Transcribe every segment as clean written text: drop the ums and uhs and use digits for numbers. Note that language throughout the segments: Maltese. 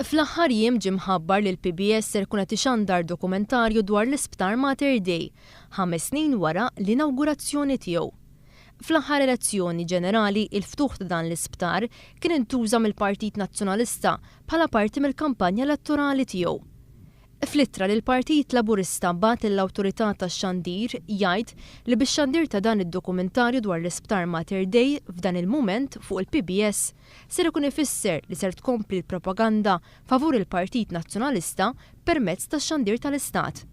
Fl-aħħar jiem ġie mħabbar li l-PBS ser ikun qed ixandar dokumentarju dwar l-Isptar Mater Dei, 5 snin wara l-inawgurazzjoni tiegħu. Fl-aħħar elezzjoni ġenerali, il-ftuħ ta' dan l-isptar kien intuża mill-Partit Nazzjonalista bħala parti mill-kampanja elettorali tiegħu. Fl-ittra li l-Partit Laburista bagħat lill-Awtorità tax-Xandir jgħid li bix-xandir ta' dan id-dokumentarju dwar l-Isptar Mater Dei f'dan il-mument fuq il-PBS ser ikun ifisser li ser tkompli l-propaganda favur il-Partit Nazzjonalista permezz tax-xandir tal-Istat.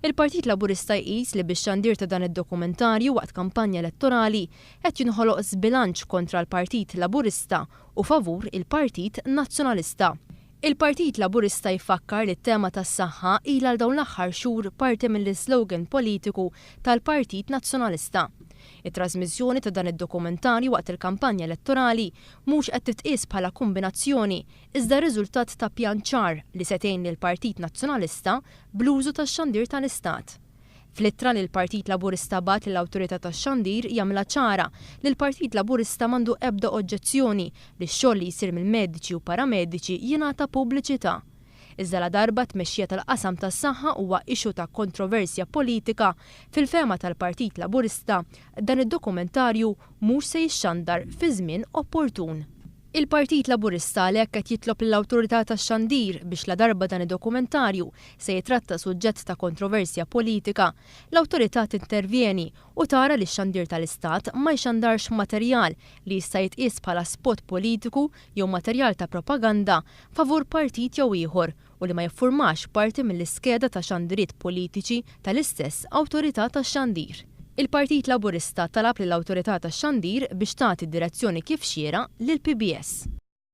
Il-Partit Laburista jqis li bix-xandir ta' dan id-dokumentarju waqt kampanja elettorali qed jinħoloq żbilanċ kontra l-Partit Laburista u favur il-Partit Nazzjonalista. Il-Partit Laburista jfakkar li t-tema tas-saħħa ilha għal dawn l-aħħar xhur parti mill-islogan politiku tal-Partit Nazzjonalista. It-trasmissjoni ta' dan id-dokumentarju waqt il-kampanja elettorali mhux qed titqies bħala kombinazzjoni iżda riżultat ta' pjan ċar li se tgħin lill-Partit Nazzjonalista bl-użu tax-xandir tal-Istat. Fl-ittra li l-Partit Laburista bagħat lill-Awtorità tax-Xandir jagħmilha ċara li l-Partit Laburista m'għandu ebda oġġezzjoni li x-xogħol li jsir mill-mediċi u paramediċi jingħata pubbliċità. Iżda la darba tmexxija tal-qasam tas-saħħa huwa issue ta' kontroversja politika, fil-fehma tal-Partit Laburista dan id-dokumentarju mhux se jixxandar fi żmien opportun. Il-Partit Laburista għalhekk qed jitlob lill-Awtorità tax-Xandir biex la darba dan id-dokumentarju se jitratta suġġett ta' kontroversja politika, l-awtorità tintervjeni u tara li x-xandir tal-Istat ma jxandarx materjal li jista' jitqies bħala spot politiku jew materjal ta' propaganda favur partit jew ieħor u li ma jiffurmax parti mill-iskeda ta' xandiriet politiċi tal-istess Awtorità tax-Xandir. Il-Partit Laburista talab lill-Awtorità tax-Xandir biex tagħti direzzjoni kif xieraq lill-PBS.